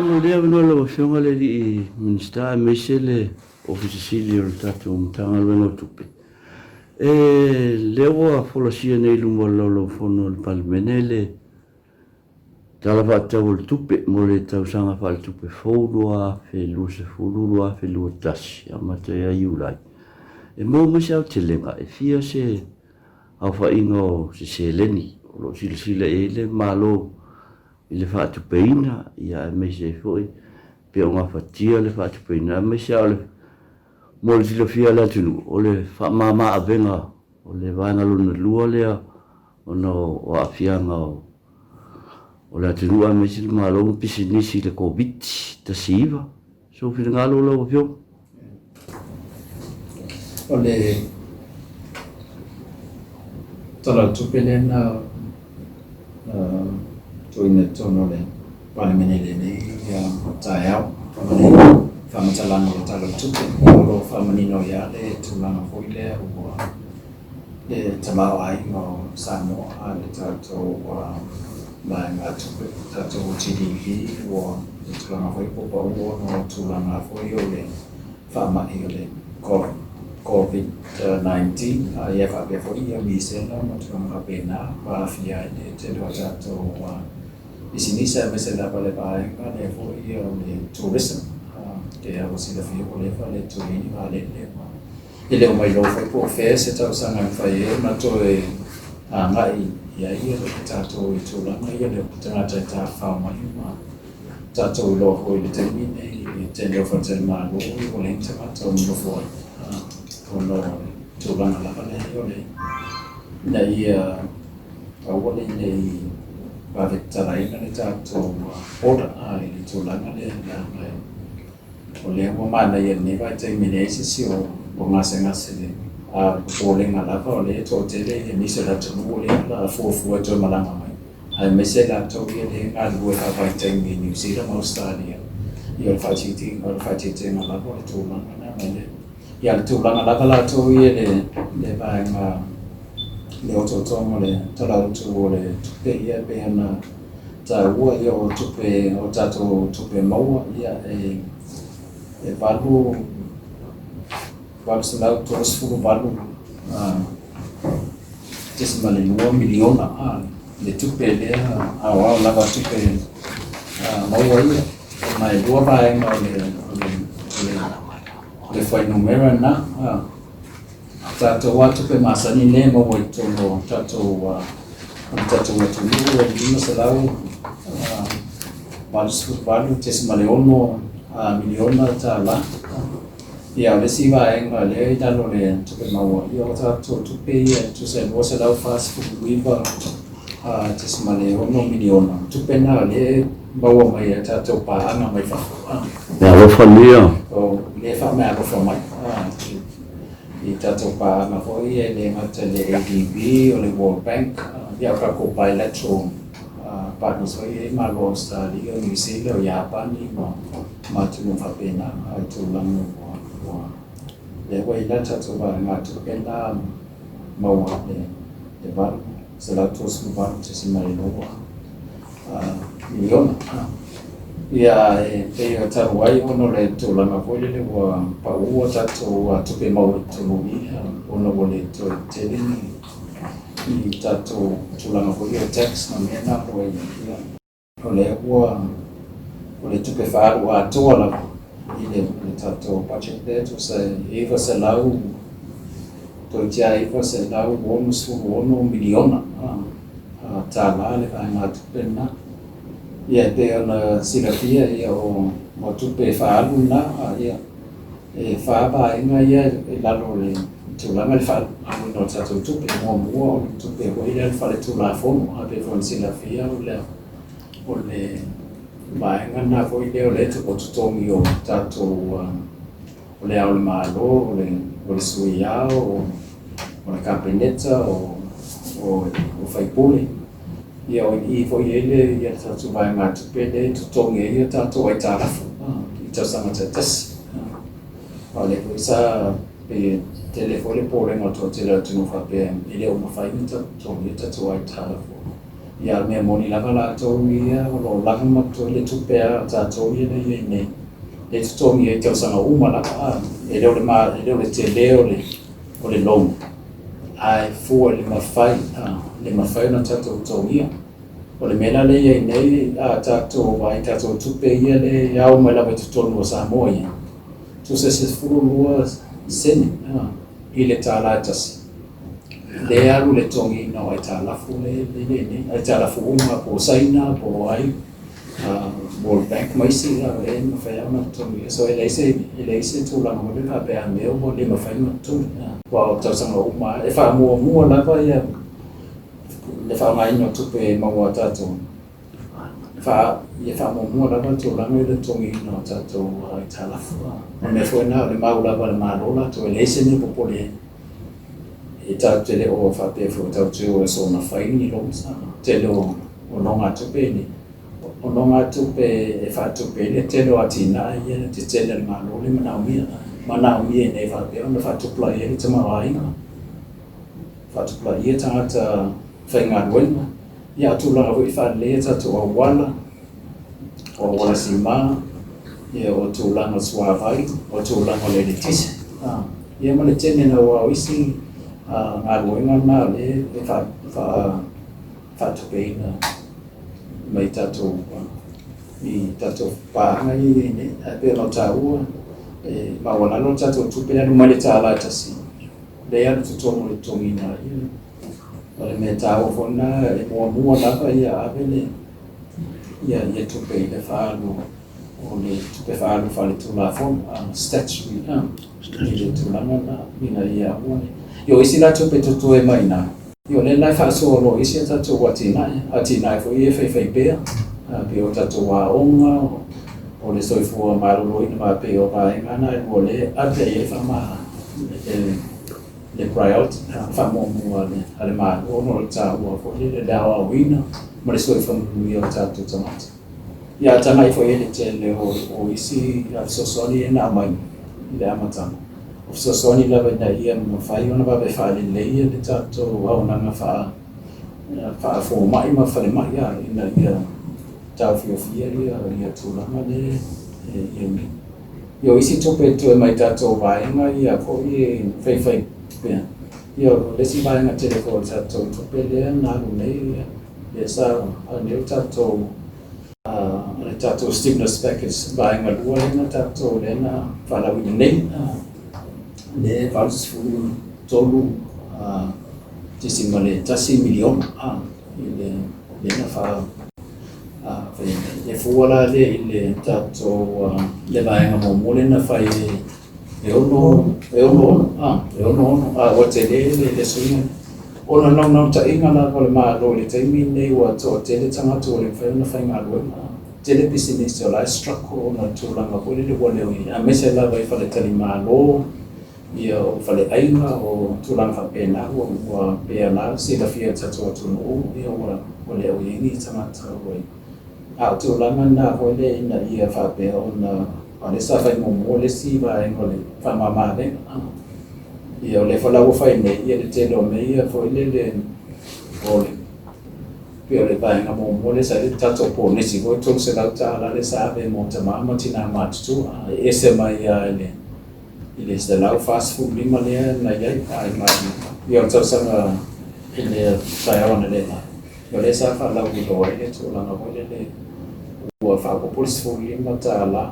Faafetai mo lea avanoa lau Afioga i le alii Minisita aemaise le Ofisa Sili o le tatou Matagaluega o Tupe. E lea ua folasia nei i luma o le Laulau-a-Fono a le Palemene le Tala Faatatau o le Tupe mo le tausaga faaletupe fou 2020/2021 amata ia Iulai. E maua mai se aotelega e fia se aofaiga o se seleni o lo o silasila i ai le Malo i le faatupeina, aemaise ai foi pe o gafatia le faatupeina, aemaise lava o le, mo le silafia e le atunuu, o le faamama avega o le vaega lona lua lea ona o aafiaga o le atunuu aemaise le Malo ma pisinisi i le Koviti-19. Sou finagalo lau Afioga. O le Tala o le Tupe lea na tuuina i totonu o le Palemene i lenei taeao ma le faamatalaga o le Tala o le Tupe, o lo o faamanino ai lava le tulaga foi lea ua le tamaoaiga o Samoa a le tatou vaegatupe, le tatou GDP ua i tulaga foi ua pau ona o tulaga foi o le faamai o le Covid-19, ia faapea foi ia misela ma tulaga faapena ua aafia ai le tele o tatou pisinisi aemaise lava le vaega lea foi o le tourism, lea ua silafia ua leva le toe i ai ni vaalele ma E le o mailoa foi po o fea se tausaga e mafai ai ona toe agai i ai le tatou i tulaga ia o tagata e tafafao mai ma tatou iloa foi i le taimi lenei i le tele o faletalimalo ua leai ni tagata o nonofo ai ona o le tulaga lava lea o le ina ia aua ne i vave tatalaina le tatou border i le tulaga lea leaga O lea ua manaia i lenei vaitaimi e leai se isi o gasegase, a o le popolega lava o lea e toatele nisi o le atunuu o lea o le a fuafua e toe malaga mai, aemaise latou ia lea e galulue faavaitaimi i Niu Sila ma Ausetalia. Ia o le faaitiitiga, o le faaitiitiga lava o le tulaga lena mai le. Ia o le tulaga lava latou ia i le vaega le otootoga o le Tala Autu o le Tupe ia e pei ona taua ia o tupe o tatou tupe maua ia e $838.2 miliona le tupe lea aoao lava tupe maua ia ona e lua vaega o le fuainumera lena. Tatou lava tupe masani lea e maua i totonu o tatou o le tatou atunuu e $588.6 miliona tala. Ia o le isi vaega lea i lalo o le tupe maua, ia o tatou tupe ia e tusa e $249.6 miliona. Tupe na lea e maua mai e tatou paaga mai fafo. Meaalofa ia. O lea e faameaalofa mai i tatou paaga foi ia e le gata i le ADB, o le World Bank, ia o tatou bilateral partners foi ia e i ai Malo o Ausetalia, o Niu Sila, o Iapani ma atunuu faapena i tulaga ua lea ua i ai la tatou vaegatupe lena maua le $838.2 miliona. Ia, e pei o talu ai ona o le tulaga foi lele ua pau a tatou tupe maua i totonu i i, ona ua le toe tele ni tatou tulaga foi ia o tax ma mea na ua i ai. O lea ua o le tupe faaalu atoa lava i le tatou budget lea e tusa e 900 toeitiiti lava $966 miliona tala le vaegatupe lena. Ia e pei ona silafia ia o tupe faaalu lena, ia e fa vaega ia i lalo o le tulaga le faaaluina o tatou tupe. Muamua o le tupe foi lea le faletulafono, a pei foi ona silafia o le o le vaega lena foi lea o le o totogi o tatou o le Ao o le Malo, o le Sui Ao, o le Kapeneta, o sui usufono. Ia o i foi e i ai le tatou vaegatupe lea e totogi ai a tatou aitalafu i tausaga taitasi. Aua o lea foi sa pei e tele foi le popolega o le toatele o le atunuu faapea e le o mafai ona totogia tatou aitalafu. Ia, o le mea moni lava latou ia o lo o lava ma totoe le tupe a tatou ia lea e i ai nei, e totogi ai i tausaga uma lava, a. E le o le ma, e le o le tele o le, o le loan, ae fua i le mafai, a, le mafai ona tatou totogia. O le mea la lea e i ai nei, a tatou vaai i tatou tupe ia lea e ao mai lava i totonu o Samoa ia, tusa se 12 sene, a, i le $1 e tasi. Lea e alu i le totogiina o aitalafu lea e i ai nei, aitalafu uma po o Saina po o ai, World Bank ma isi, lea e mafai lava ona totogi. So e leai se, e leai se tulaga foi lea faapea a mea ua le mafai ona totogi. Aua o tausaga uma lava, e faamuamua lava ia le faaaogaina o tupe e maua a tatou, ia faamuamua lava le tulaga i le totogiina o tatou aitalafu. O le mea foi lena, o le mau lava a le Malo latou, e leai se mea e popole ai. E tatou te le o faapea foi tatou te o e soona fai ni loans. Tele o nogatupe nei, o nogatupe e faatupe ai le tele o atinae ia tetele a le Malo le manaomia. Manaomia ina ia faapea ona faatupulaia ai le tamaoaiga, faatupulaia tagata faigaluega, ia a o tulaga foi e faaleleia tatou auala, o auala sima, ia o tulaga o le suavai, o tulaga o le eletise, ia ma le tele naua o isi galuega na o lea e faatupeina mai tatou i tatou paaga ia e i ai nei. Ae pei ona taua, e maualalo le tatou tupe e alu mai le $1 e tasi, lea e alu i totonu o le totogiina ai. O le mea taua foi lena, e muamua lava ia ave le ia tupe i le faaalu o le tupe faaalu faaletulafono, statutory, i le tulaga lena ina ia aua ne i. O isi la tupe totoe mai i ina, o lea la e faasoa loa i isi a tatou atinae, atinae foi ia e faifaipea, pei o tatou aoga, o le soifua maloloina ma pei o vaega na e lua o lea e ave i ai le le priority, faamuamua a le Malo ona o le taua foi lele le aoaoina ma le soifua manuia o tatou tagata. Ia a tagai foi i ai le tele o isi fesoasoani ia na aumai i le amataga, o fesoasoani lava ina ia mafai ona vave faaleleia le tatou auaunaga faafomai ma falemai ina ia taofiofia ia tulaga lea e i ai nei. Ia o isi tupe e toe mai tatou vaega ia foi e faifai pea. Ia o le isi vaega tele foi o le tatou tupe lea na alu nei ia, lea sa alu nei o tatou le tatou stimulus package vaega lua lea na tatou lea na faalauina nei, lea e $83.1 miliona i le lea na faa E fua la lea i le tatou le vaega muamua lea na fai e ono e ono ono e ono ono a ua tele le suiga. O le naunautaiga lava o le Malo i le taimi lenei ua toatele tagata ua le mafai ona faigaluega, tele pisinisi o la e struggle ona o le tulaga foi lele ua le o i ai, aemaise lava i faletalimalo, Ia, o faleaiga, o tulaga faapena ua ua pei ona silafia e le tatou atunuu, ia ua ua le o i ai ni tagata ua i. A o tulaga na foi lea ina ia faapea ona, aua o lea sa fai muamua le isi vaega o le faamama avega. Ia o lea foi la ua fai nei, ia le tele o mea ia foi lele o le pei o le vaega muamua lea sa i ai le tatou ponesi foi $300 lea sa ave mo tama ma tina matutua, e ese mai lava i le i le 145 lea na i ai ai mai ia o le tausaga i le taeao analeila, o lea sa faalauiloa ai le tulaga foi lele ua faaopoopo le $15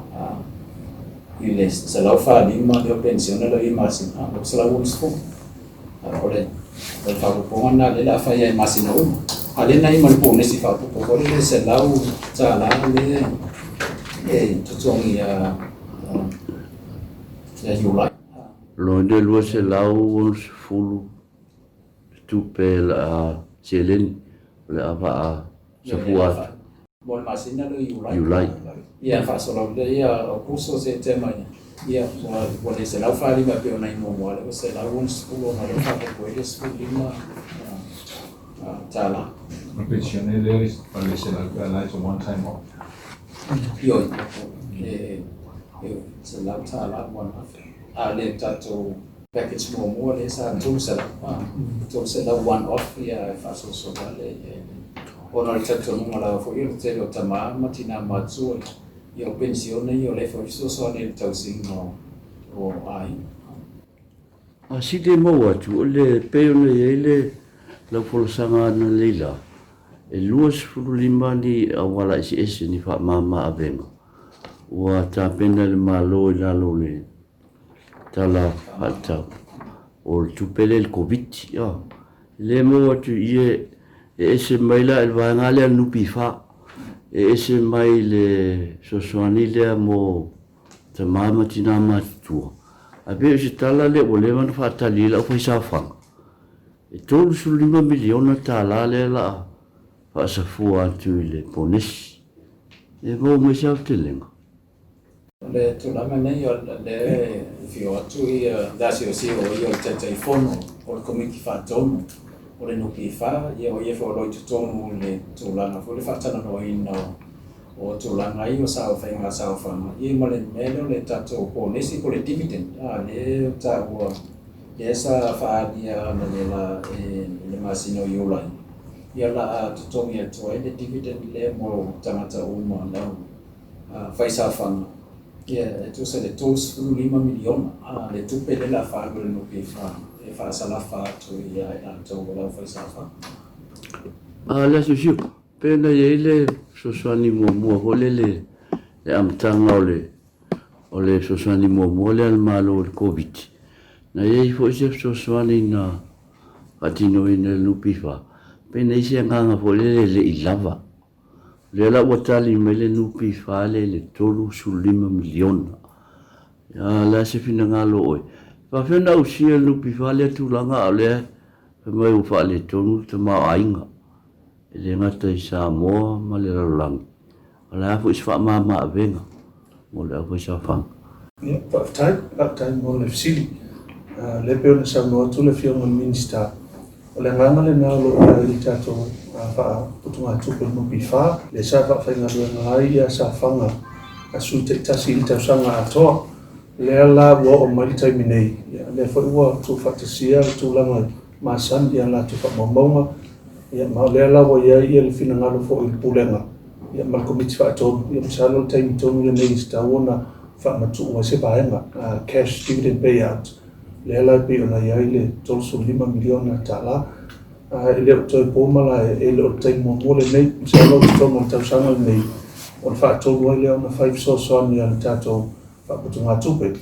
i le 145 lea o penisione lea i masina, ua 160. O le faaopoopoga lena lea o le a fai ai i masina uma. A o lea na i ai ma le ponesi faaopoopo foi lele $100 lea e totogi ia ia Iulai. Lona le 260 tupe la seleni o le a faasafua atu. Mo le masina lea o Iulai. Iulai. Ia faasolo lea ia Aokuso, Setema ia ua ua le 145 e pei ona i muamua lea ua 160 ona lea ua faaopoopo ai le 15 tala. O le penisione lea o le $100 is a one time off. Ioe, e $100 one off. A o le tatou package muamua lea sa 300, 300 one off ia e faasolosolo lava le Ona o le talitonuga lava foi o le tele o tamā ma tinā matutua ia o penisione ia o lea foi e fesoasoani ai i le tausiga o aiga. A sili e maua atu, o le pei ona i ai le lau folasaga analeila, e 25 ni auala eseese ni faamama avega ua tapena e le Malo i lalo o le Tala Faatatau o le Tupe lea i le Koviti. E le maua atu i i e ese mai la i le vaega lea a le NPF, e ese mai le fesoasoani lea mo tama ma tina matutua. Ae pei o se tala lea ua leva ona faatali ai le aufaisaofaga, e $35 miliona lea o le a faasafua atu i le ponesi. E maua mai se aotelega. O le tulaga nei o lea e afio atu le asiasi o ia o le Taitaifono o le Komiti Faatonu o le NPF, ia o ia foi o lo o i totonu i le tulaga foi o le faatalanoaina o tulaga ia o faiga saofaga, ia ma le mea lea o le tatou ponesi po o le dividend, lea e taua, lea sa faaalia analeila i le masina o Iulai, ia o le a totogi atu ai le dividend lea mo tagata uma lau faisaofaga, ia e tusa i le $35 miliona le tupe lea o le a faaalu e le NPF e faasalafa atu ia i latou o le aufaisaofaga. A le asiosio, pe na i ai le fesoasoani muamua foi lele le amataga o le o le fesoasoani muamua lea a le Malo i le Koviti, na i ai foi se fesoasoani na faatinoina e le NPF, pe na i ai se agaga foi lele e le i lava. O lea la ua tali mai le NPF lea i le $35 miliona. A o le a se finagalo o oe? E faafefea ona ausia e le NPF lea tulaga a o lea fai mai ua faaletonu le tamaoaiga e le gata i Samoa ma le lalolagi. O le a foi se faamama-avega mo le aufaisaofaga? Ia, faafetai, faafetai mo le fesili. O lea e pei ona saunoa atu le Afioga i le Minisita, o le agaga lena o lo o i ai le tatou faaputugatupe o le NPF, lea sa faafaigaluega ai saofaga a sui taitasi i le tausaga atoa. Lea la ua oo mai le taimi nei, ia, lea foi ua tuufaatasia le tulaga masani i a latou faamaumauga, ia, ma o lea la ua i ai le finagalo foi i le Pulega ia ma le Komiti Faatonu, ia masalo o le taimi tonu lenei e tatau ona faamatuu ai se vaega, cash dividend payout, lea la e pei ona i ai le $35 miliona. E le o toe po mala e le o le taimi muamua lenei, masalo o totonu o le tausaga lenei, o le faatolu ai lea ona fai fesoasoani a le tatou faaputugatupe.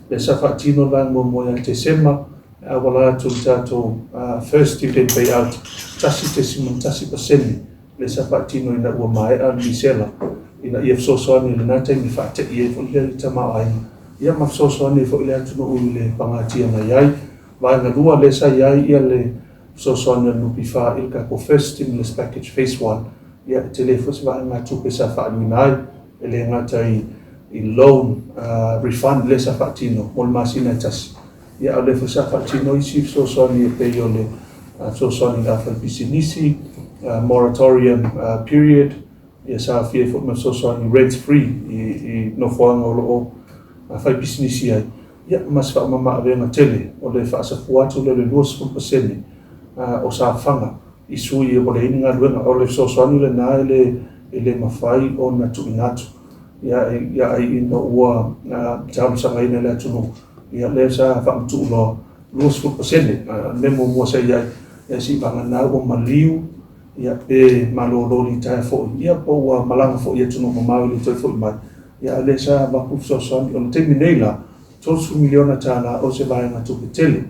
Lea sa faatino le vaega muamua ia Tesema, e auala atu i le tatou first dividend payout 1.1% lea sa faatino ina ua maea le misela ina ia fesoasoani i lena taimi faatei ai foi lea le tamaoaiga, ia ma fesoasoani ai foi le atunuu i le pagatia na i ai. Vaega lua lea sa i ai ia le fesoasoani a le NPF i le tatou first stimulus package phase 1, ia e tele foi se vaegatupe sa faaaluina ai, e le gata i loan refund lea sa faatino mo le masina e tasi, ia a o lea foi sa faatino isi fesoasoani e pei o le fesoasoani i le aufaipisinisi, moratorium period, ia sa aofia ai foi ma fesoasoani rent free i nofoaga o lo o faipisinisi ai, ia ma se faamama-avega tele o le faasafua atu lea o le 20% o saofaga i sui ua leai ni galuega. O le fesoasoani lena e le mafai ona tuuina atu ia ai ina ua talosagaina e le atunuu, ia lea sa faamatuu loa 20%. Le mea muamua sa i ai, ia se i vagana ua maliu, ia pe malolo litaea foi, ia po ua malaga foi i atunuu mamao e le toe foi mai, ia a o lea sa avatu fesoasoani. O le taimi nei la, $30 miliona o se vaega tupe tele,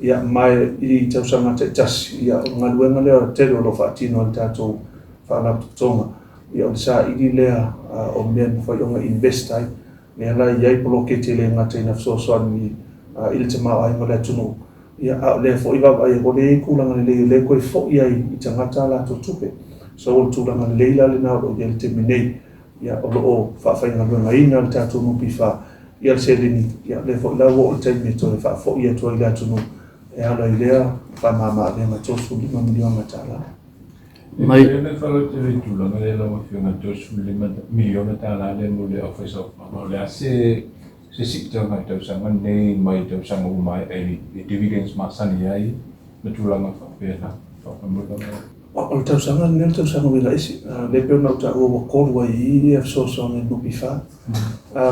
ia ma i tausaga taitasi, ia o le galuega lea tele o lo o faatino e le tatou faalapotopotoga, ia o le saili lea o mea e mafai ona invest ai. Lea la e i ai poloketi e le gata ina fesoasoani i le tamaoaiga o le atunuu, ia a o lea foi vaavaai atu o lea e i ai tulaga lelei o lea e toe foi ai i tagata a latou tupe. So o le tulaga lelei la lena o lo o i ai i le taimi nei, ia o lo o faafaigaluegaina le tatou NPF ia le seleni, ia lea foi la ua oo i le taimi e toe faafoi atu ai i le atunuu e ala i lea faamama-avega $35 miliona. Mai. E faalototele i le tulaga lea lau Afioga i le $35 miliona lea mo le aufaisaofaga, o le a se siitaga i tausaga nei mai tausaga ua maea i dividends masani ai ma tulaga faapena? Faamolemole. O le tausaga lenei o le tausaga uiga ese. O lea e pei ona ou taua ua tolu ai i i ia fesoasoani a le NPF.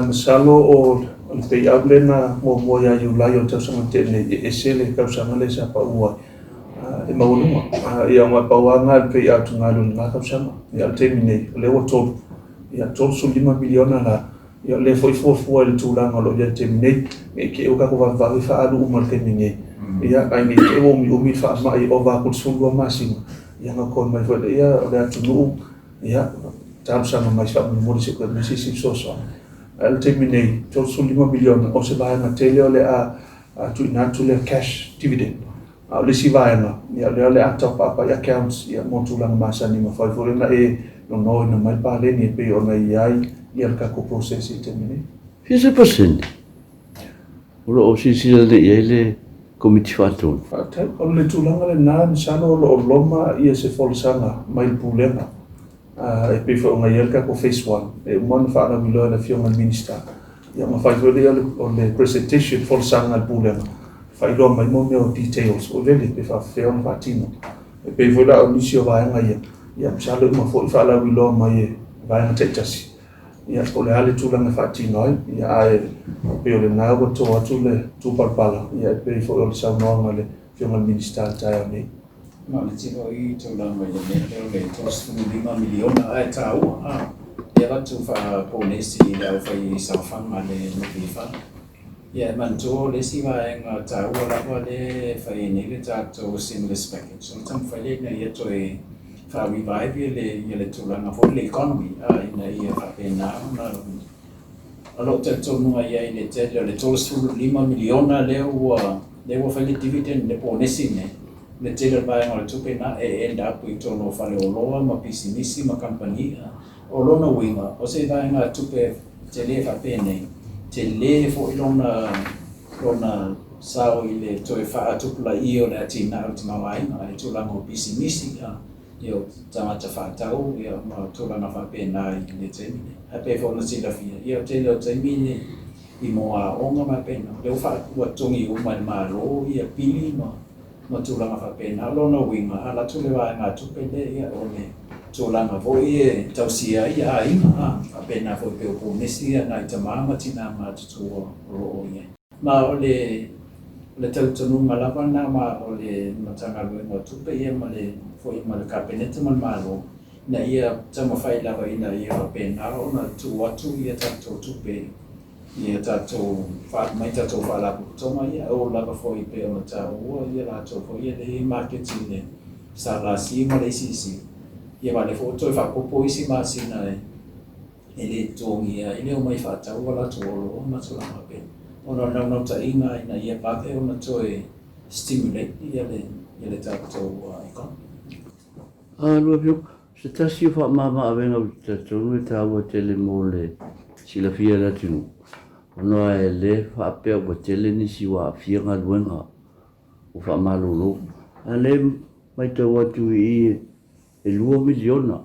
Masalo o le payout lea na muamua ia Iulai o le tausaga na tea nei, e ese le tausaga lea sa pau ai le maualuga. Ia aua e pau lava lena o le payout na alu i lena tausaga. Ia a o le taimi nei, o lea ua tolu, ia $35 miliona la, Ia o lea foi fuafua i le tulaga o lo o i ai i le taimi nei, ne i te i ua tatou vavevave faaalu uma i le taimi nei, ia ae ne i te i ua umiumi le faamai e ova atu i le 12 masina, ia ona toe omai foi lea o le atunuu, ia, talosaga mai faamolemole se i toe aumai se isi fesoasoani. Ae o le taimi nei, $35 miliona, o se vaega tele o le a tuuina atu lea cash dividend. A o le isi vaega, ia o lea o le a top up ai accounts ia mo tulaga masani e mafai foi ona e nonoina mai paleni e pei ona i ai ia le tatou process i le taimi nei. Fia se pasene o lo o silasila nei i ai le Komiti Faatonu? Faafetai. O le tulaga lena, masalo o lo o loma ia se folasaga mai le Pulega e pei foi ona i ai le tatou Phase One, e uma ona faalauiloa e le Afioga i le Minisita, ia ona fai foi lea o le presentation, folasaga a le Pulega, faailoa mai mo mea o details foi lele pe faapefea ona faatino. E pei foi la o nisi o vaega ia, ia masalo e uma foi faalauiloa mai e vaega taitasi, ia po o le a le tulaga e faatino ai, ia ae pei o lena ua to atu le tupalapala, ia e pei foi o le saunoaga a le Afioga i le Minisita i le taeao nei. Ma o le tino i tulaga i le mea lea o le $35 miliona ae taua a e avatu faaponesi i le aufaisaofaga a le NPF. Ia e manatua o le isi vaega taua lava lea e fai ai nei le tatou stimulus package o le taumafai lea ina ia toe faa-revive ia le tulaga foi le economy a ina ia faapena ona O lou talitonuga i ai i le tele o le $35 miliona lea ua lea ua fai le dividend le ponesi lenei, le tele o le vaega o le tupe lena e end up i totonu o faleoloa ma pisinisi ma kamupani. O lona uiga, o se vaega tupe tele faapenei, tele foi lona lona sao i le toe faatupulaia o le atinae o le tamaoaiga i tulaga o pisinisi. Ia o tagata faatau ia ma tulaga faapena i le taimi nei. Ae pei foi ona silafia, ia o le tele o taimi nei i mo aoga ma faapena, lea ua faa, ua totogi uma e le Malo ia pili ma ma tulaga faapena. O lona uiga, a alu atu le vaegatupe lea, ia o le tulaga foi e tausia ai aiga, a faapena foi pei o ponesi ia nai tama ma tina matutua o lo o i ai. Ma o le o le talitonuga lava lena ma o le Matagaluega o Tupe ia ma le foi ma le Kapeneta ma le Malo ina ia taumafai lava ina ia faapena ona tuu atu ia tatou tupe i tatou mai tatou faalapotopotoga ia oo lava foi e pei ona taua ia latou foi ia lea e i ai maketi i le SLC ma le ACC ia ma o lea foi ua toe faaopoopo isi masina e e le totogia ai le omai faatau a latou oloa ma tulaga faapena, ona o le naunautaiga ina ia vave ona toe stimulate ia le ia le tatou economy. A lua afioga, se tasi o faamama-avega ou te talitonu e taua tele mo le silafia e le atunuu, ona e le faapea ua tele nisi ua aafia galuega ua faamalolo. A lea e matau atu i i e lua miliona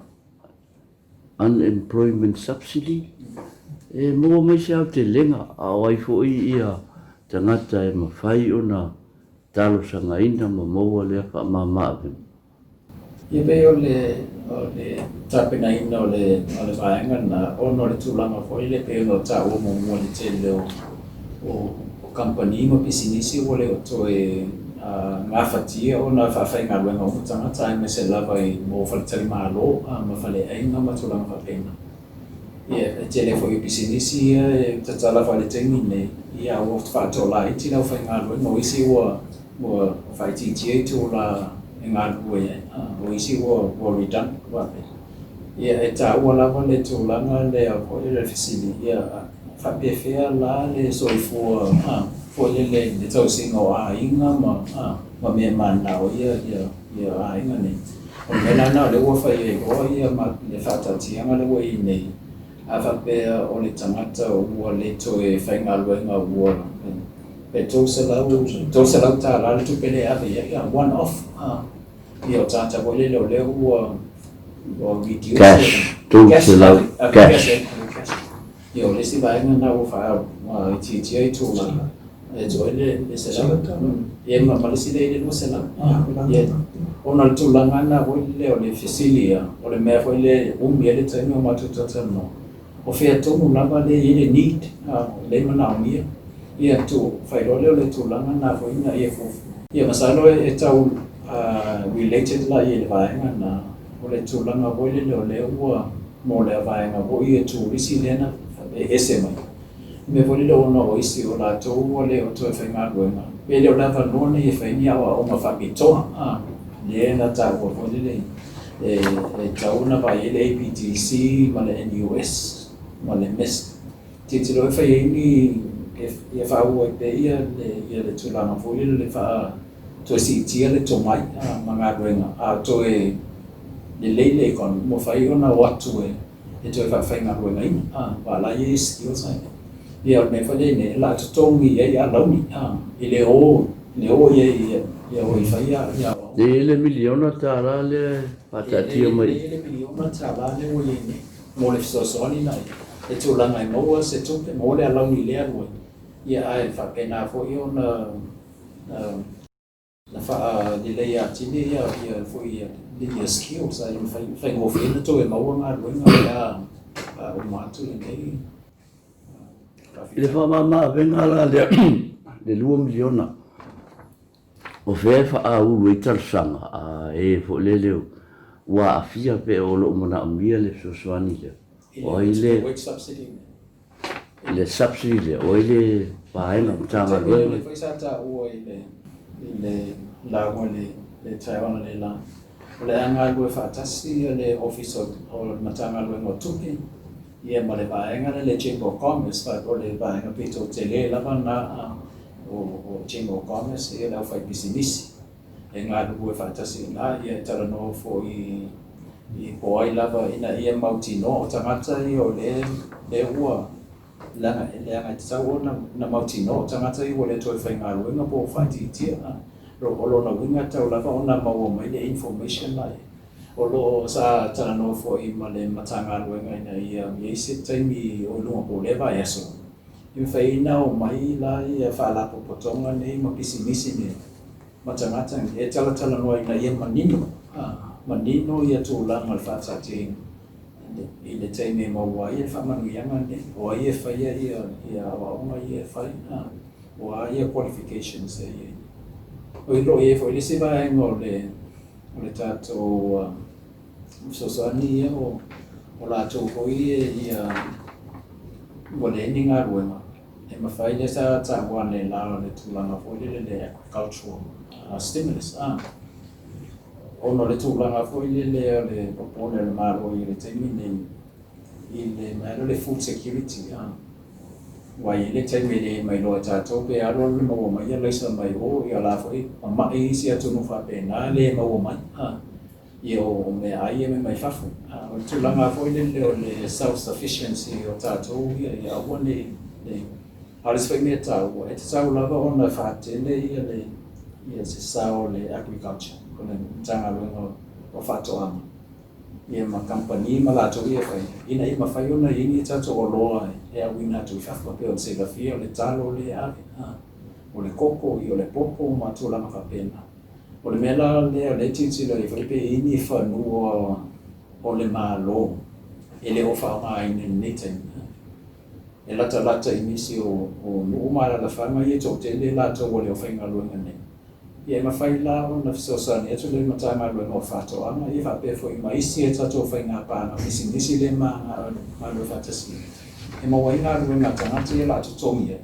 Unemployment Subsidy, e maua mai se aotelega a o ai foi ia tagata e mafai ona talosagaina ma maua lea faamama-avega. Ia pei o le o le tapenaina o le o le vaega lena ona o le tulaga foi lea pei ona taua muamua i le tele o o kamupani ma pisinisi ua le o toe gafatia ona faafaigaluega uma tagata aemaise lava i mo faletalimalo ma faleaiga ma tulaga faapena. Ia, e tele foi o pisinisi ia e tatala faale-taimi nei, ia ua faatoa laiti le aufaigaluega, o isi ua ua faaitiitia itula e galulue ai, o isi ua ua redundant faapea. Ia, e taua lava le tulaga lea foi o le fesili, ia faapefea la le soifua foi lele i le tausiga o aiga ma ma mea mananao ai ia aiga nei. O le mea la lena o lea ua fai ai loa ia le faataatiaga lea ua i ai nei, a faapea o le tagata ua le toe faigaluega ua pe $300 le tupe lea e ave i ai, one off. Ia o tagata foi lele o lea ua ua reduce Cash, $300 cash. Ia o le isi vaega lena ua faaitiitia itula. E toe le 100. Ia ma le isi lea i le 200. Ia, ona o le tulaga lena foi lea o le fesili ia, o le mea foi lea e umi ai le taimi o matou talatalanoa, o fea tonu lava lea e i ai le need, lea e manaomia. Ia tu, faailoa lea o le tulaga lena foi ina ia fuafua. Ia masalo e tau related la i le vaega lena, o le tulaga foi lele o lea ua mo lea vaega foi e turisi lea na e ese mai. Mea foi lele ona o isi o latou ua le o toe faigaluega, pe le o le avanoa lenei e fai ai ni aoaoga faapitoa, a, lea na taua foi lele e tatau ona vaai ai le APTC ma le NUS ma le MESC. Tilotilo e fai ai ni, ia faaauau ai pea ia le, le tulaga foi lele le faa, toe siitia le tomai ma galuega, a toe lelei le economy, mafai ona o atu e e toe faafaigaluegaina, a, aua la e i ai skills ai. Ia o le mea foi lea nei, o le a totogi i ai alauni, a, i le o, le o i ai, ia o i fai ia aoaoga. E i ai le miliona tala lea e faataatia mai. E i ai le miliona tala lea ua i ai nei, mo le fesoasoani la i tulaga e maua se tupe, maua le alauni i lea alu ai, ia ae faapena foi ona Na faaleleia atili ia ia foi ia ia skills a ia mafai faigofie ona toe maua galuega pe a uma atu lenei I le faamama avega la lea le $2 miliona, o fea e faaulu ai talosaga a e foi lele ua aafia pe o lo o manaomia le fesoasoani lea? O ai le wage subsidy I le subsidy lea, o ai le vaega Matagaluega? Lea foi sa taua i le i le lauga i le taeao analeila, o le a galulue faatasi le Ofisa o le Matagaluega o Tupe ia ma le vaega lea le Chamber of Commerce, o le vaega pito tele lava lena o Chamber of Commerce ia le aufaipisinisi e galulue faatasi i ina ia e talanoa foi i po o ai lava ina ia mautinoa o tagata ia o lea ua leaga leaga e tatau ona na mautinoa o tagata ia ua le toe faigaluega po o faaitiitia. O lona uiga e tatau lava ona maua mai le information la ia. O lo o sa talanoa foi ma le Matagaluega ina ia i ai se taimi o i luga po o lea vaiaso e mafai ai ona omai la ia faalapotopotoga nei ma pisinisi nei ma tagata e talatalanoa ina ia manino, manino ia tulaga o le faataatiaina i le taimi e maua ai le faamanuiaga lenei, o ai e faia ia aoaoga ia e fai, o a ia qualifications e i ai. O lo o i ai foi le isi vaega o le tatou fesoasoani ia o latou foi ia ua leai ni galuega, E mafai lea sa taua analeila o le tulaga foi lele le agricultural stimulus a ona o le tulaga foi lele o le popole o le Malo i le taimi lenei i le mea lea o le food security a aua e i ai le taimi e le mailoa e tatou pe alu alu le maua mai alaisa mai o ia la foi mama'i isi atunuu faapena le maua mai a ia o meaai ia mai fafo. O le tulaga foi lele o le self sufficiency o tatou ia, ia aua ne i, a o le isi foi mea taua, e tatau lava ona faatele ia le ia se sao o le agriculture, o le Matagaluega o Faatoaga ia ma kamupani ma latou ia e fai, ina ia mafai ona i ai ni tatou oloa e auina atu i fafo, pei ona silafia o le talo lea e ave, o le koko, ia o le popo ma tulaga faapena. O le mea la lea o lea e tilotilo ai foi pe i ai ni fanua o le Malo e le o faaaogaina i lenei taimi. E latalata i nisi o nuu ma alaalafaga ia e toatele latou ua le o faigaluega nei. Ia e mafai la ona fesoasoani atu le Matagaluega o Faatoaga ia faapea foi ma isi a tatou faiga paaga pisinisi lea ma galulue faatasi e maua ai galuega a tagata ia o le a totogi ai.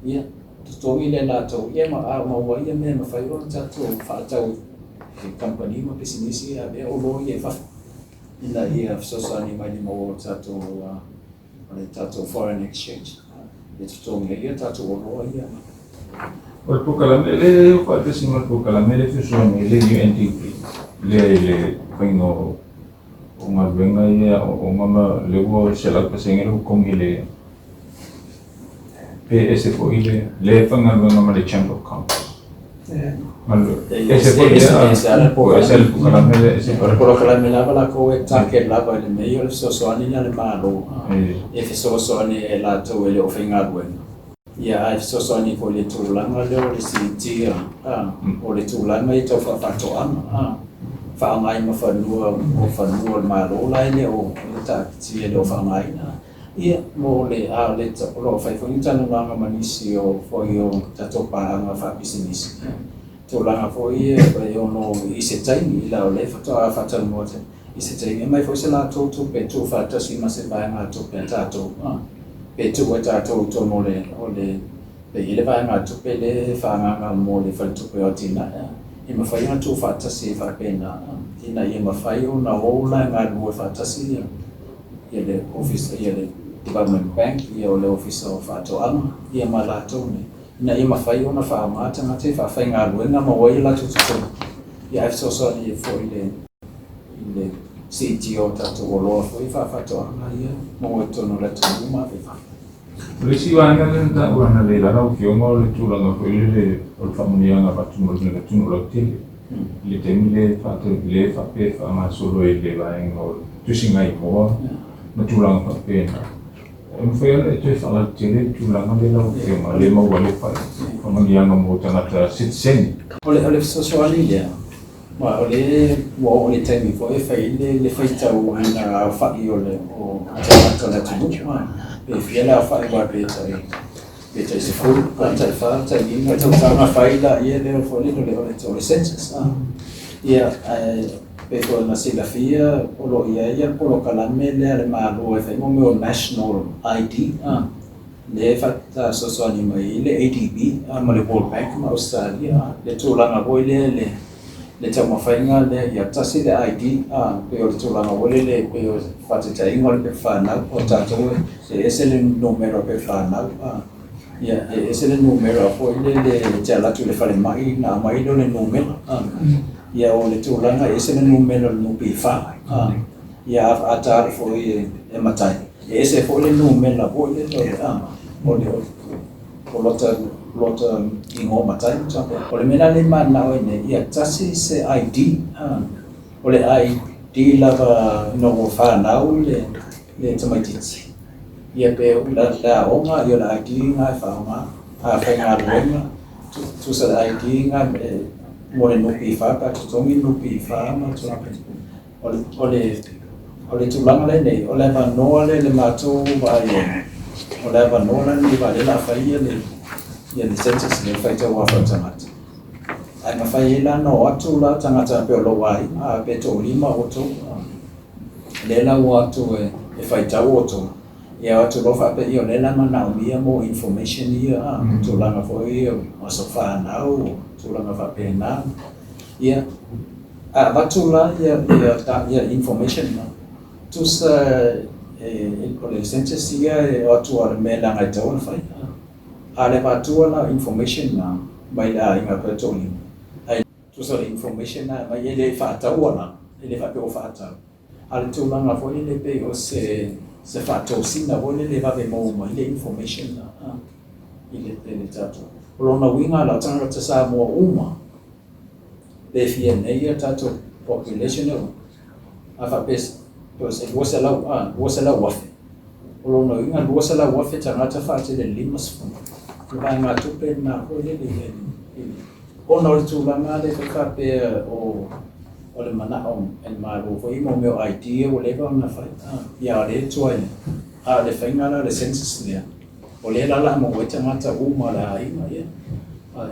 Ia, totogi lea e latou, ia ma a maua ai ia mea e mafai ona tatou faatau i kamupani ma pisinisi ia avea oloa ia i fafo ina ia fesoasoani mai i le maua o le tatou o le tatou foreign exchange e totogi ai ia tatou oloa ia. O le polokalame lea e faatasi ma le polokalame lea e fesoasoani ai le UNDP lea i le faiga o galuega ia aoaoga ma lea ua 100% le totogi i le Pe ese foi le le faigaluega ma le Chamber of Commerce. Ese foi lea, o ese le polokalame lea, ese foi. O le polokalame lava latou e target lava i le mea ia o le fesoasoani a le Malo e fesoasoani ai latou e le o faigaluega. Ia, ae fesoasoani foi i le tulaga lea o le siitia o le tulaga ia tau faafaatoaga, faaaogaina fanua o fanua o le Malo la e le o taatitia e le o faaaogaina. Ia, mo le, a o le, o lo o fai foi ni talanoaga ma nisi o foi o tatou paaga faapisinisi, tulaga foi ia e ono i se taimi, la o lea faatoa faatalanoa atu i se taimi, e aumai foi se latou tupe e tuufaatasi ma se vaegatupe a tatou, pe tuu e tatou i totonu o le, o le, pe i ai le vaegatupe lea e faaagaaga mo le Faletupe o Atinae, e mafai ona tuufaatasi ai faapena, ina ia mafai ona o la e galulue faatasi ia le Ofisa, ia le Development Bank, ia o le Ofisa o Faatoaga, ia ma latou nei, ina ia mafai ona faaaoga tagata e faafaigaluega ma maua ai o latou totogi, ia ae fesoasoani ai foi i le i le siitia o tatou oloa foi faafaatoaga ia maua i totonu o le atunuu ma ave i fafo. O le isi vaega lea na taua analeila lau Afioga o le tulaga foi lele o le faamanuiaga avatu mo le atunuu lautele i le taimi lea faapea e faagasolo ai le vaega o le tusiga igoa ma tulaga faapena. E mafai ona e toe faalautele le tulaga lea lau Afioga, lea e maua ai le faamanuiaga mo tagata sitiseni. O le fesoasoani lea, aua o lea ua oo i le taimi foi e fai ai le faitauina aofai o tagata o le atunuu, pe fia le aofai aua pe tai 10, tai 4, tai 5 tausaga fai laia lea foi lele o le census. Ia, ae pei foi ona silafia o lo o i ai le polokalame lea a le Malo e fai mo mea o National ID, lea e fesoasoani mai ai le ADB ma le World Bank ma Ausetalia, le tulaga foi lea le taumafaiga lea ia tasi le ID, pei o le tulaga foi lele pei o le faataitaiga o le pepa fanau o tatou e ese le numera o le pepa fanau, ia e ese le numera foi lele e te alu atu i le falemai ona aumai lea o le numera, ia o le tulaga e ese le numera o le NPF, ia a ta alu foi e matai e ese foi le numera foi lele o le o lota lota igoa matai ma tulaga. O le mea la lea e mananao ai nei, ia tasi se ID, o le ID lava ina ua fanau le le tamaitiiti, ia pe le aoga, ia o le ID lena e faaaoga. A faigaluega, tusa le ID lena mo le NPF pe a totogi le NPF ma tulaga faapena. O le, o le tulaga lea nei, o le avanoa lea i le matou vaai ai, o le avanoa la lenei aua o lea o le a fai le, ia le census lea e faitau afa o tagata. Ae mafai ai la ona o atu la tagata pei o lou aiga, pe toalima outou, lea la ua o atu e faitau outou, ia o atu loa faapea, ia o lea la e manaomia mo information ia, tulaga foi ia o aso fanau, tulaga faapena. Ia, a avatu la ia information na, tusa o le census ia e o atu lava o le mea leaga e tatau ona fai. A le avatua la information na mai le aiga pe toalima, ae tusa o le information na e aumai e le faataua la, e le faapea ua faatau. A o le tulaga foi lele pei o se se faatosina foi lele e vave maua mai le information na i le tatou. O lona uiga la, o tagata Samoa uma, pe fia nei a tatou population e a faapea pe o se 200 a 200,000. O lona uiga 200,000 tagata faatele i le 50. O le vaegatupe lena foi lele i le ona o le tulaga lea foi faapea o o le manao e le Malo foi mo mea o ID ia ua leva ona fai ia a o lea e tuai a o le faiga la o le census lea O lea la o le a maua ai tagata uma o le aiga ia,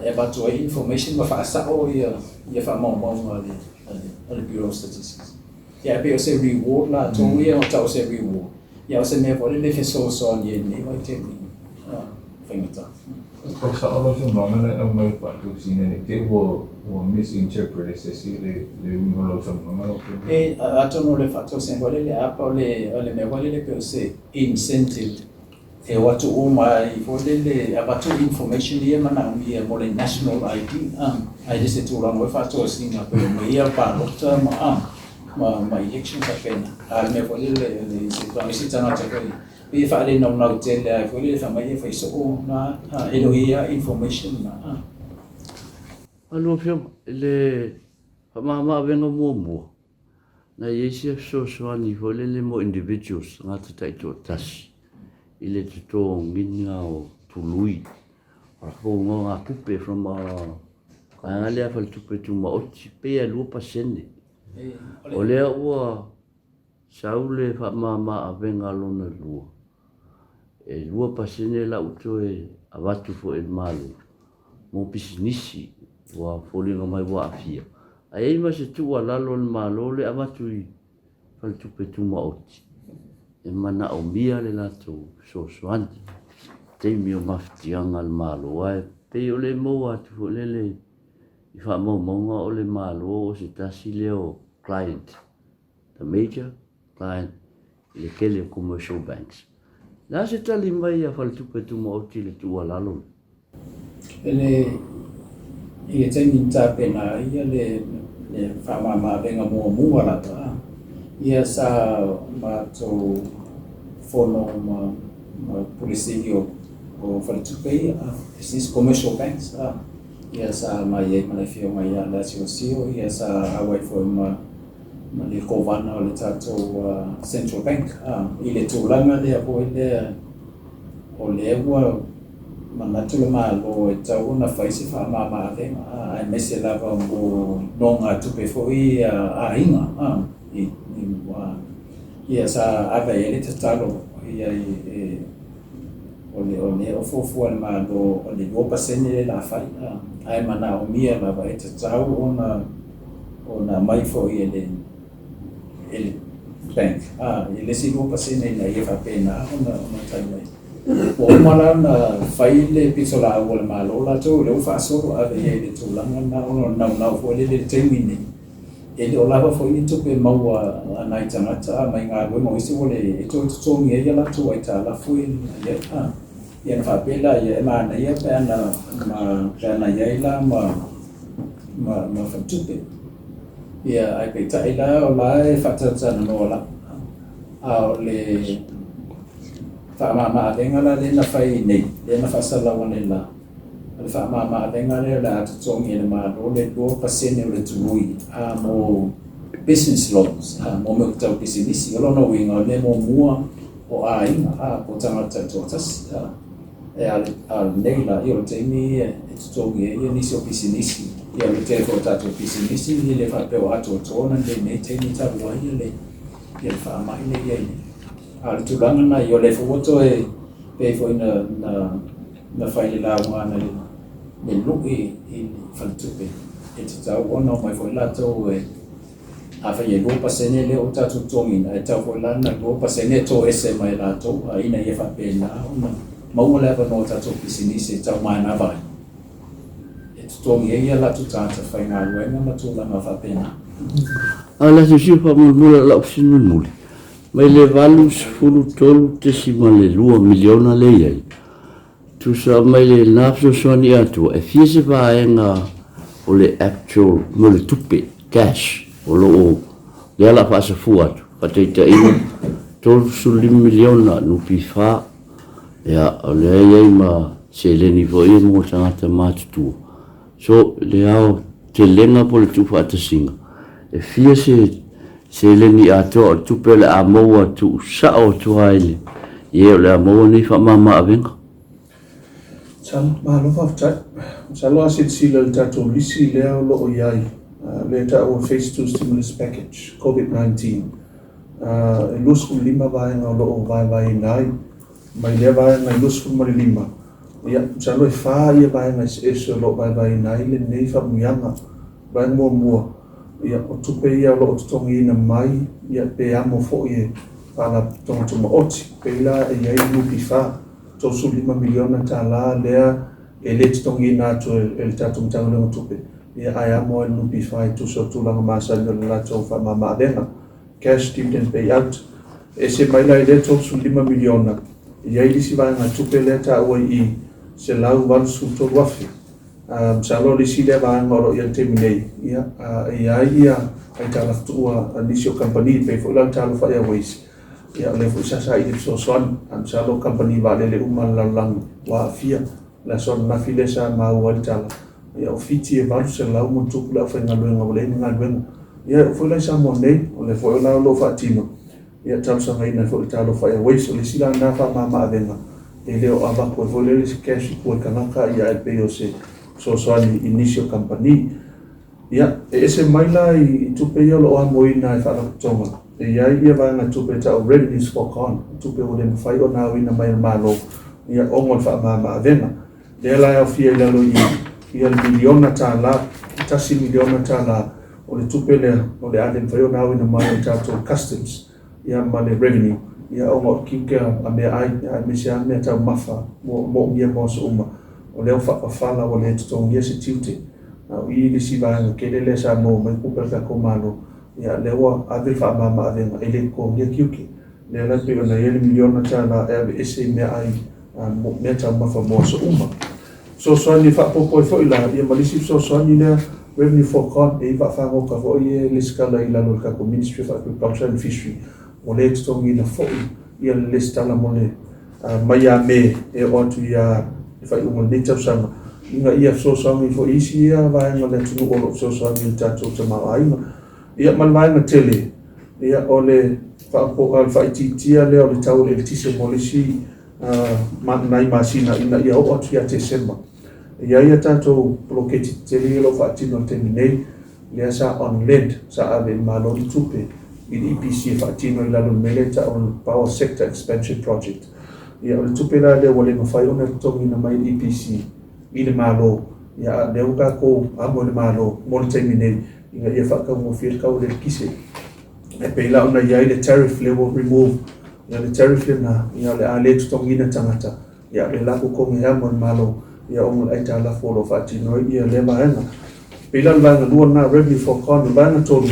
e avatu ai information ma faasao ia faamaumauga a le Bureau of Statistics. Ia ae pei o se reward latou ia o tau o se reward, ia o se mea foi lele e fesoasoani ai i lenei vaitaimi faigata. O sao lau saunoaga na e aumai o le faatosina ne i te i ua misinterpret e se isi le uiga o lau saunoaga lau Afioga. E, atonu o le faatosina foi lele, apa o le mea foi lele pei o se incentive E o atu uma ai foi lele avatu information ia e manaomia mo le national ID ae le se tulaga foi faatosina pei o mea ia palota ma ma ma election faapena. A o le mea foi lele o le se tulaga isi tagata foi pei e faalenaunau tele ai foi lele fai mai e fai soo na e le o i ai information na. Lau Afioga i le faamama-avega muamua, Na i ai sia fesoasoani foi lele mo individuals, tagata taitoatasi, i le totogiina o tului o latou nonogatupe from vaega lea faletupe tumaoti pei e 2%. O lea ua sau le faamama avega lona lua, e 2% la ua toe avatu foi e le Malo mo pisinisi ua foliga mai ua aafia. Ae i ai ma se tuualalo a le Malo le avatu i faletupe tumaoti e manaomia le latou fesoasoani i taimi o mafatiaga a le Malo. Ae pei o le maua atu foi lele i faamaumauga o le Malo o se tasi lea o client, the major client i le tele o commercial banks. O le a se tali mai a Faletupe Tumaoti i le tuualalo lea? I le i le taimi na tapena ai le le faamama-avega muamua lava, ia sa matou fono ma ma Pule Sili o o Faletupe ia, Business Commercial Banks, ia sa mai ai ma le Afioga ia Lasiosio, ia sa auai foi ma ma le Kovana o le tatou Central Bank i le tulaga lea foi lea o lea ua manatu le Malo e tatau ona fai se faamama-avega, aemaise lava mo nogatupe foi a aiga ia sa ave i ai le tatalo ia o le o lea o fuafua e le Malo o le 2% lea o le a fai, ae manaomia lava e tatau ona ona aumai foi e le e le bank i le isi 2% ina ia faapena ona tali mai. Ua uma la ona fai le pitolaau a le Malo latou, lea ua faasolo ave i ai i le tulaga lena ona o le naunau foi lele i le taimi lenei. E le o lava foi ni tupe maua a nai tagata mai galuega o isi ua le e toe totogi ai a latou aitalafu ia na i ai. Ia ona faapea lea, e manaia pe ana pe ana i ai la ma ma ma faletupe. Ia ae peitai la o la e faatalatalanoa lava. A o le faamama-avega la lea na fai nei, lea na faasalalau analeila, o le faamama-avega lea o le a totogi e le Malo le 2% o le tului a mo business loans, a mo mea tau pisinisi. O lona uiga, o le mea muamua o aiga, a po o tagata taitoatasi. A e a a lenei la, ia o le taimi e totogi ai nisi o pisinisi. Ia o le tele foi o tatou pisinisi e le faapea ua atoatoa ona lelei i lenei taimi talu ai le ia le faamai lea e i ai nei. A o le tulaga lena ia o lea foi ua toe pei foi na na na fai le lauga ana le le lui i le faletupe e tatau ona omai foi latou e afai e 2% lea ua tatou totogiina, e tatau foi la ona 2% e toese mai e latou ina ia faapena ona maua le avanoa o tatou pisinisi e tau manava ai e totogi ai a latou tagata faigaluega ma tulaga faapena. A o le asiasiga faamolemole o lau fesili mulimuli, mai le 83.2 miliona lea e i ai, tusa mai lena fesoasoani atoa, e fia se vaega o le actual mo le tupe, cash, o lo o, lea o le a faasafua atu, faataitaiga, $35 miliona NPF, ia, o lea e i ai ma seleni foi ia mo tagata matutua. So, le aotelega po o le tuufaatasiga, e fia se seleni atoa o le tupe o le a maua tuusao atu lava i le i e o le a maua nei faamama-avega? Masalo, malo faafetai. Masalo a silasila i le tatou lisi lea o lo o i ai, lea e taua Phase 2 Stimulus Package, Covid-19, e 25 vaega o lo o vaevaeina ai. Mai lea vaega e 25, ia, masalo e fa ia vaega eseese o lo o vaevaeina ai lenei faamanuiaga. Vaega muamua, ia, o tupe ia o lo o totogiina mai, ia, pe amo foi e Faalapotopotoga Tumaoti, pei la e i ai le NPF, $35 miliona tala lea e le totogiina atu e le tatou Matagaluega o Tupe, ia, ae amo lava e le NPF e tusa o tulaga masani o le latou faamama-avega. Cash dividend payout. E ese mai la i lea $35 miliona, e i ai le isi vaegatupe lea e taua i i, $183,000. Masalo o le isi lea vaega o lo o i ai i le taimi nei, ia, e i ai ia aitalafutuua a nisi o kamupani, e pei foi la o le Talofa Airways, ia o lea foi sa saili fesoasoani. Ae masalo o kamupani vaalele uma a le lalolagi ua aafia. O le aso ananafi lea sa maua ai le tala, ia o Fiti e 800+ le aufaigaluega ua leai ni galuega. Ia e oo foi la i Samoa nei, o lea foi la o lo o faatino, ia talosagaina ai foi le Talofa Airways. O le isi la lena faamama-avega E le o avatu ai foi lea se cash i tua i tagata, ia e pei o se fesoasoani i nisi o kamupani. Ia, e ese mai la i tupe ia o lo o amoina e faalapotopotoga, e i ai ia vaega tupe e tau revenues foregone, tupe ua le mafai ona aoina mai e le Malo, ia ona o le faamama-avega. Lea la e aofia i lalo i i ia le miliona tala, $1 miliona, o le tupe lea o le a le mafai ona aoina mai o le tatou customs ia ma le revenue, ia ona o le tiute a meaai, aemaise lava mea taumafa moomia mo aso uma, o lea ua faapafala ua le totogia se tiute. A o i le isi vaega tele lea sa maua mai tupe a le tatou Malo, ia lea ua ave le faamama-avega e le totogia tiute. Lea la pei ona i ai le $1 miliona e ave ese i meaai, mea taumafa mo aso uma. Fesoasoani e faaopoopo ai foi la ia ma le isi fesoasoani lea revenue foregone, e i vaafagota foi e lesitala i lalo o le tatou Ministry of Agriculture and Fishery, ua le totogiina foi ia le lesitala mo le mai ia Me e oo atu ia le faaiuga o lenei tausaga, ina ia fesoasoani foi isi ia vaega o le atunuu o lo o fesoasoani i le tatou tamaoaiga. Ia ma le vaega tele, ia o le faaitiitia lea o le tau o le eletise mo le isi nai masina ina ia oo atu ia Tesema. E i ai a tatou poloketi tetele ia o lo o faatino i le taimi nei, lea sa on lend, sa ave i le Malo le tupe i le EPC e faatino i lalo o le mea lea e tau o le Power Sector Expansion Project. Ia o le tupe la lea ua le mafai ona totogiina mai le EPC i le Malo, ia a lea ua tatou amo i le Malo mo le taimi nei ina ia faataugofie le tau o le eletise. E pei la ona i ai le tariff lea ua remove, ia le tariff lena, ia o le a le totogiina tagata, ia le la totogi e amo i le Malo, ia ona o le aitalafu o lo o faatino ai ia lea vaega. Pei la o le vaega lua lena, revenue foregone. O le vaega tolu,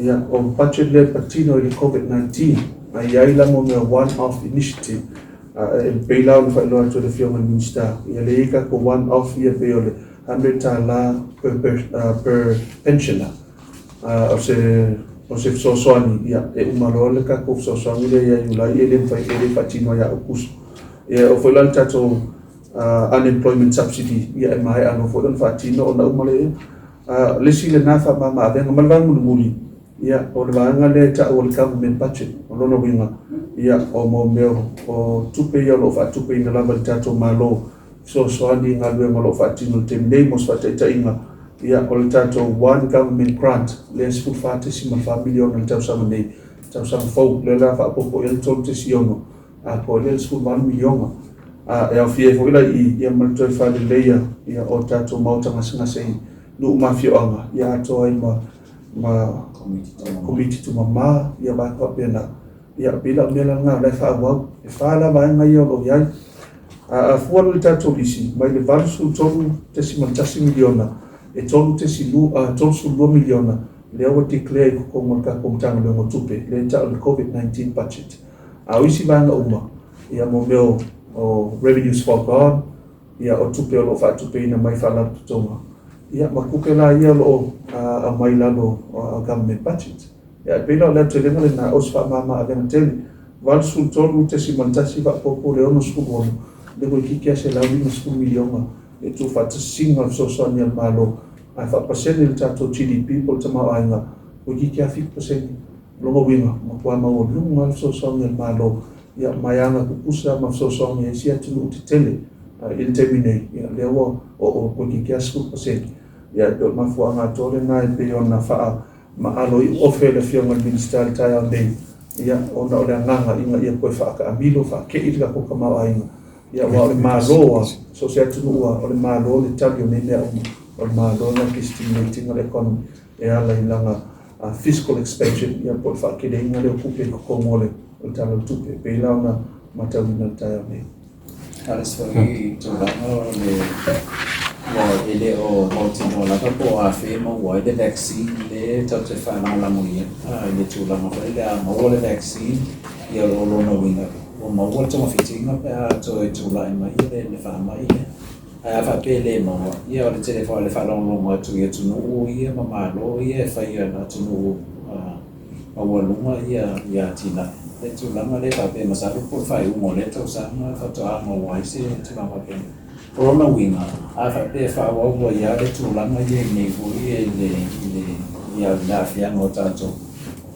ia o budget lea e patino i le COVID-19, a i ai la mo mea one off initiative, e pei la ona faailoa atu e le Afioga i le Minisita, ia le i ai tatou one off ia pei o le $100 per pensioner, o se fesoasoani, ia e uma loa le tatou fesoasoani lea ia Iulai, e le mafai e le faatino ia Aokuso. Ia o foi la le tatou unemployment subsidy, ia e maea loa foi ona faatino ona uma lea. Le isi lena faamama-avega. Ma le vaega mulimuli, ia o le vaega lea e tau o le government budget. O lona uiga, ia o mo mea o tupe ia o lo o faatupeina lava e le tatou Malo fesoasoani i galuega o lo o faatino i le taimi nei. Mo se faataitaiga, ia o le tatou one government grant lea 14.4 miliona i le tausaga nei, tausaga fou lea la faaopoopo i ai le 3.6 atoa ai lea le 18 miliona. E aofia ai foi la i ia ma le toe faaleleia ia o tatou maota gasegase i nuu ma afioaga, ia atoa ai ma komiti tumama, ia vaega faapena. Ia pei la o mea la lena o la e faaauau. E fa la vaega ia o lo o i ai. A fua le tatou lisi mai le 83.1 miliona, e 32 miliona lea ua declare i totonu o le tatou Matagaluega o Tupe, lea e tau le COVID-19 budget. A o isi vaega uma, ia mo mea o revenues foregone, ia o tupe o lo o faatupeina mai faalapotopotoga, ia ma tupe la ia o lo o aumai lalo o government budget. Ia e pei la o le aotelega lena o se faamama-avega tele, 83.1 faaopoopo le 66 le toeitiiti lava $150 miliona e tuufaatasiga o le fesoasoani a le Malo. Ae faapasene le tatou GDP po o le tamaoaiga, toeitiiti lava 7%. O lona uiga, matua maualuga le fesoasoani a le Malo, ia ma e aga tutusa ma fesoasoani a isi atunuu tetele i le taimi nei, ia lea ua oo toeitiiti lava 10%. Ia e pei o le mafuaaga atoa lena e pei ona faamaalo iuofe le Afioga i le Minisita i le taeao nei, ia ona o le agaga ina ia toe faataamilo faatei le tatou tamaoaiga, ia aua o le Malo a so o se atunuu a o le Malo le tali o nei mea uma. O le Malo na te stimulate ina le economy e ala i lana fiscal expansion, ia po o le faateleina lea o tupe i totonu o le Tala o le Tupe, pei la ona matauina i le taeao nei. A le foi tulaga o le ua e le o mautinoa lava po o afe maua ai le vaccine le tatou te faalagolago i ai i le tulaga foi le a maua le vaccine, ia o lona uiga ua maua le togafitiga pe a toe tulai mai le faamai lea. Ae a faapea e le maua, ia o le tele foi o le faalogologo atu i atunuu ia ma Malo ia e faia atunuu maualuga ia atinae le tulaga lea faapea masalo po o le faaiuga o lea tausaga faatoa maua ai se tulaga faapena. O lona uiga, a faapea e faaauau ai lava le tulaga ia i nei foi i le ia le aafiaga o tatou,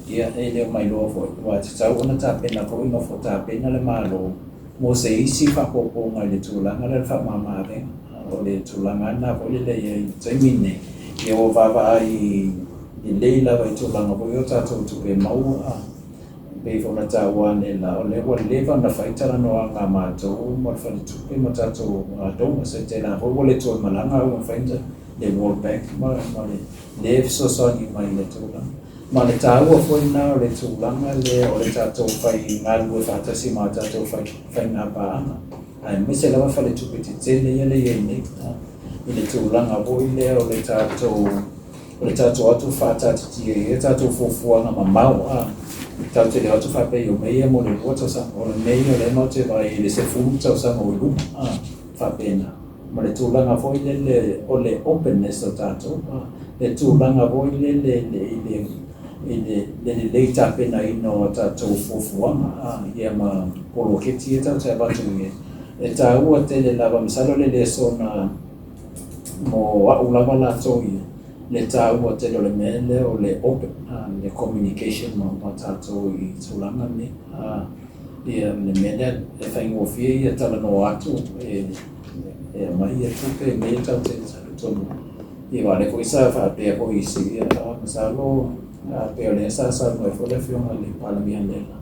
ia e le o mailoa foi, aua e tatau ona tapena foi, nofo tapena le Malo. Mo se isi faaopoopoga i le tulaga lea o le faamama-avega, o le tulaga lava lena foi lele e i ai i le taimi lenei, ia ua vaavaai lelei lava i tulaga foi ia o tatou tupe maua, e pei foi ona taua analeila, o lea ua leva ona fai talanoaga a matou ma le faletupe ma tatou donors, e tele lava foi ua le toe malaga ae ua mafai ona le World Bank ma le le fesoasoani mai i le tulaga. Ma le taua foi lena o le tulaga lea o le tatou fai galulue faatasi ma tatou faiga paaga, aemaise lava faletupe tetele ia lea e i ai nei, i le tulaga foi lea o le tatou o le tatou atu faataatitia i ai tatou fuafuaga mamao. A tatou te le o atu faapea i o mea ia mo le 2 tausaga, o le mea ia o lea matou te vaai i le 10 tausaga o i luma, a faapena. Ma le tulaga foi lele o le openness o tatou, le tulaga foi lele i le i le lelei tapenaina o a tatou fuafuaga ia ma poloketi ia tatou te avatu i ai. E taua tele lava, masalo le lesona mo au lava latou ia, le taua tele o le mea lea o le open, le communication ma tatou i tulaga nei. Ia le mea lea e faigofie ia talanoa atu e aumai ia tupe mea ia tatou te talitonu ai. Ia aua o lea foi sa faapea foi isi, ia masalo pei o lea sa saunoa ai foi le Afioga i le Palemia analeila,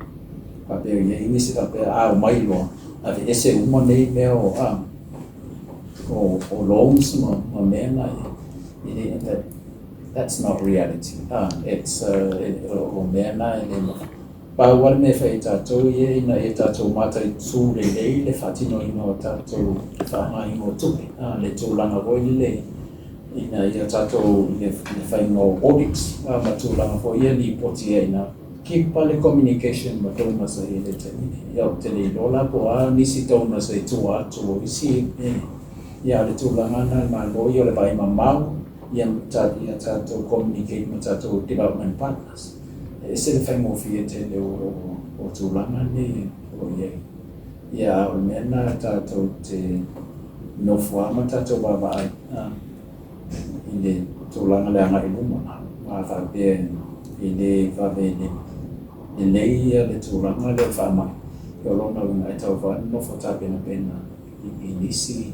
faapea e i ai nisi faapea a omai loa aveese uma nei mea o o loans ma mea na ia. That's not reality. It's o mea na e le mafai. Pau lava le mea e fai e tatou ia ina ia tatou mataitu lelei le faatinoina o tatou faaaogaina o tupe, le tulaga foi lele ina ia tatou i le faiga o audits ma tulaga foi ia lipoti ai ina keep le communication ma donors i le taimi nei. Ia ou te le iloa la po o a nisi donors e tua atu o isi ia a o le tulaga lena a le Malo ia o le vaai mamao ia tatou communicate ma tatou development partners. E ese le faigofie tele o tulaga nei o lo o i ai. Ia a o le mea lena tatou te nofo lava ma tatou vaavaai i le tulaga le agai i luma. A faapea e le vave lelei ia le tulaga lea o le faamai, ia o lona uiga e tatau lava ona nofo tapenapena i nisi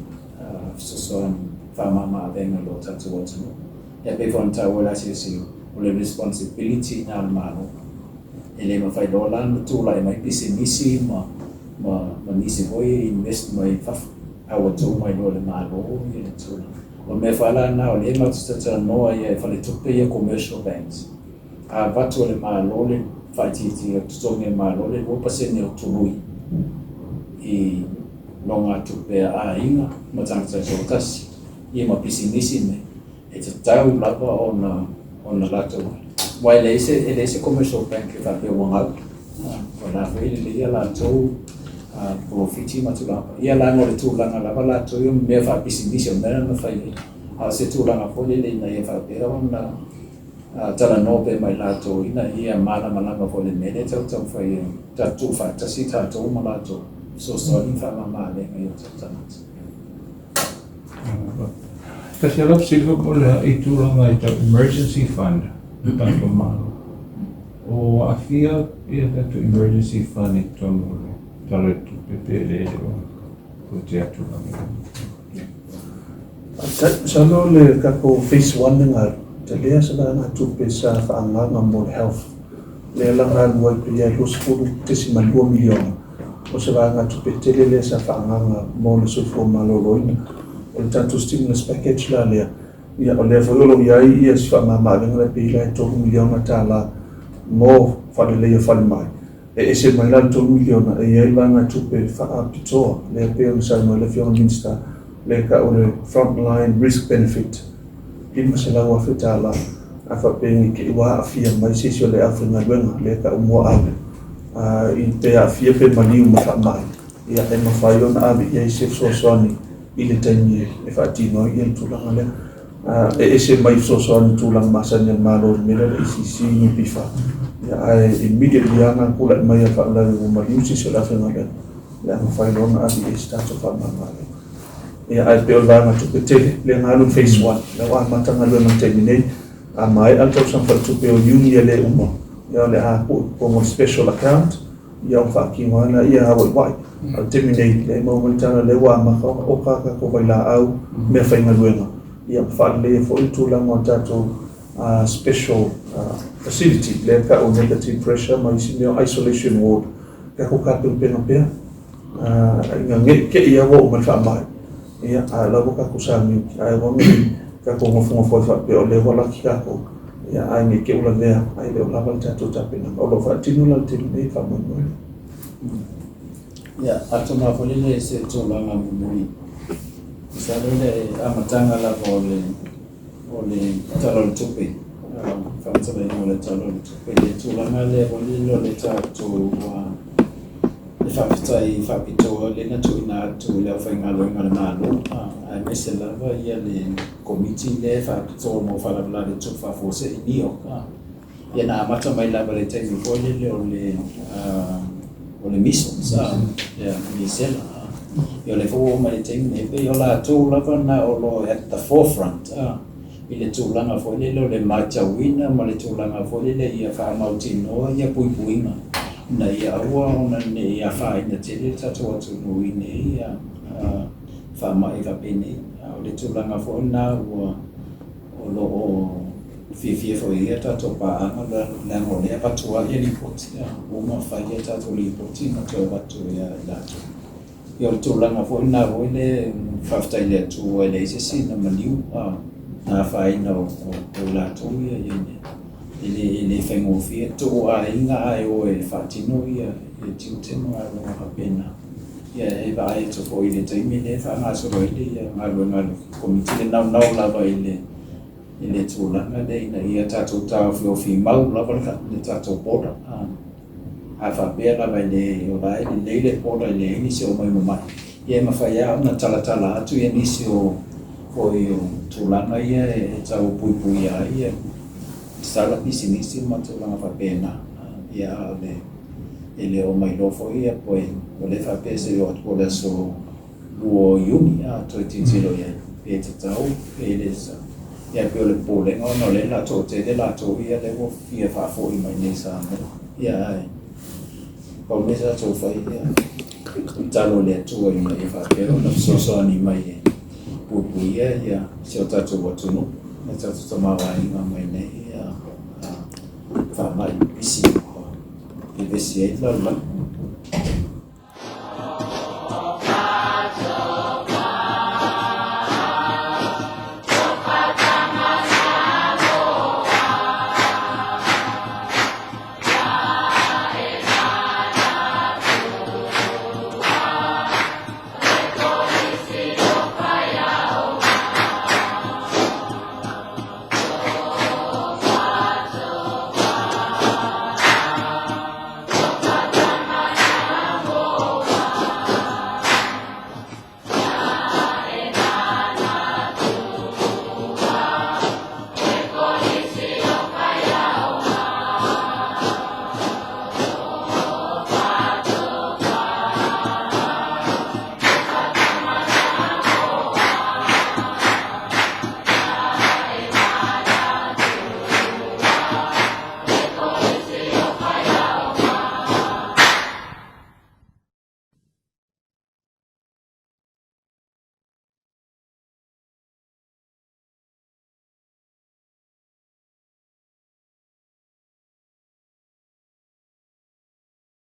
fesoasoani faamama-avega i lo tatou atunuu. Ia pei foi ona taua i le asiasi o le responsibility lena a le Malo. E le mafai loa la ona tulai mai pisinisi ma ma nisi foi e invest mai fafo, a ua tuu mai loa i le Malo ia le tulaga. O le mea foi la lena o lea matou te talanoa ai i faletupe ia commercial banks, a avatu e le Malo le faaitiitia totogi e le Malo le 2% o tului i nogatupe a aiga ma tagata toatasi ia ma pisinisi nei, e tatau lava ona ona latou aua e leai se e leai se commercial bank e faapea ua gau. O la foi e lelei a latou polofiti ma tulaga ia leaga o le tulaga lava latou ia o mea faapisinisi o mea na fai ai. A o se tulaga foi lele ina ia faapea ona talanoa pea ma i latou ina ia malamalama foi i le mea lea e tau taumafai e tatou tuufaatasi tatou ma latou fesoasoani ma faamama-avega i o tatou tagata. Tasi lava fesili foi po o le a i tulaga i tau emergency fund a tatou Malo. O aafia ia tatou emergency fund i totonu o le Tala o le Tupe pe le o te atu lava. Masalo o le tatou phase one le galu, tele lava se vaegatupe sa faaagaaga mo le health, lea la galu ai pei e $20.2 miliona. O se vaegatupe tele lea sa faaagaaga mo le soifua maloloina. O le tatou stimulus package la lea, ia o lea foi o lo o i ai ia si faamama-avega lea pei la e $3 miliona tala mo faaleleia falemai. E ese mai la le $3 miliona e i ai vaegatupe faapitoa lea pei ona saunoa ai le Afioga i le Minisita, lea e tau o le Frontline Risk Benefit, $500,000 a faapea ne i te i ua aafia mai se isi o le aufaigaluega lea e tau muaau i pe aafia pe maliu ma faamai, ia e mafai ona ave i ai se fesoasoani i le taimi e faatino ai le tulaga lea. E ese mai fesoasoani i tulaga masani a le Malo i le mea lea o le ACC, NPF, ia ae immediately lava na tulai mai a faalavelave ua maliu se isi o le aufaigaluega, o le a mafai loa ona ave i ai se tatou faamama-avega. Ia ae pei o le vaegatupe tele lea na alu i le phase one, lea ua amata galuega i le taimi nei, a maea le tausaga faaletupe o Iuni e le uma, ia o le a tuu i totonu o le special account. Ia ona faatino ai lea ia auaiuai. A o le taimi nei, lea e maua mai le tala lea ua amata ona oka a tatou vailaau meafaigaluega, ia ma faaleleia foi le tulaga o tatou special facility lea e tau o negative pressure ma isi mea o isolation ward, tatou tapenapena pea ina ne i te i lava ua oo mai le faamai, ia a o la ua tatou sauni, ae aua ne i tatou nofonofo ai faapea o lea ua laki tatou, ia ae ne i te i ua lavea ae le o lava le tatou tapenaga. O lo o faatino la i le taimi nei le faamoemoe lea. Ia, atonu lava foi lele se tulaga mulimuli. Masalo i le amataga lava o le o le Tala o le Tupe, faamatalaina o le Tala o le Tupe, le tulaga lea foi lele o le tatou le faafetai faapitoa lea na tuuina atu i le aufaigaluega a le Malo, aemaise lava ia le Komiti lea e faapitoa mo faalavelave tutupu faafuasei, NEOC. Ia na amata mai lava i le taimi foi lele o le o le measles, ia misela. Ia o lea foi ua oo mai i le taimi nei, pei o latou lava na o lo o at the forefront i le tulaga foi lele o le matauina ma le tulaga foi lele ia faamautinoa ia puipuiga ina ia aua ona ne i afaina tele le tatou atunuu i nei faamai faapenei. A o le tulaga foi lena ua O lo o fiafia foi i ai a tatou paaga leaga o lea e avatu lava lipoti, ua uma ona fai a tatou lipoti ma toe avatu ia i latou. Ia o le tulaga foi lena foi lea faafetai i le Atua e leai se isi na maliu na afaina o i latou ia i ai nei. E le faigofie, tuu aiga ae o e faatino ia tiute ma galuega faapena. Ia e vaai atu foi i le taimi lea e faagasolo ai le galuega a le Komiti le naunau lava i le i le tulaga lea ina ia tatou taofiofi mau lava le tatou border. A faapea lava e le o la e lelei le border e leai nisi o omai mamai, ia e mafai lava ona talatala atu ia nisi o foi o tulaga ia e tau puipuia ai ia tatala pisinisi ma tulaga faapena. Ia a o le e le o mailoa foi ia po o lea e faapea se i oo atu po o le aso 2 o Iuni a toe tilotilo i ai pe tatau pe le tatau. Ia pei o le popolega ona o lea o le a toatele latou ia lea ua fia faafoi mai nei i Samoa. Ia ae pau mea sa tou fai ia tatalo i le Atua ina ia faapea ona fesoasoani mai e puipuia ia si o tatou atunuu ma tatou tamaoaiga mai nei faamai pipisi ua vevesi ai le lalolagi.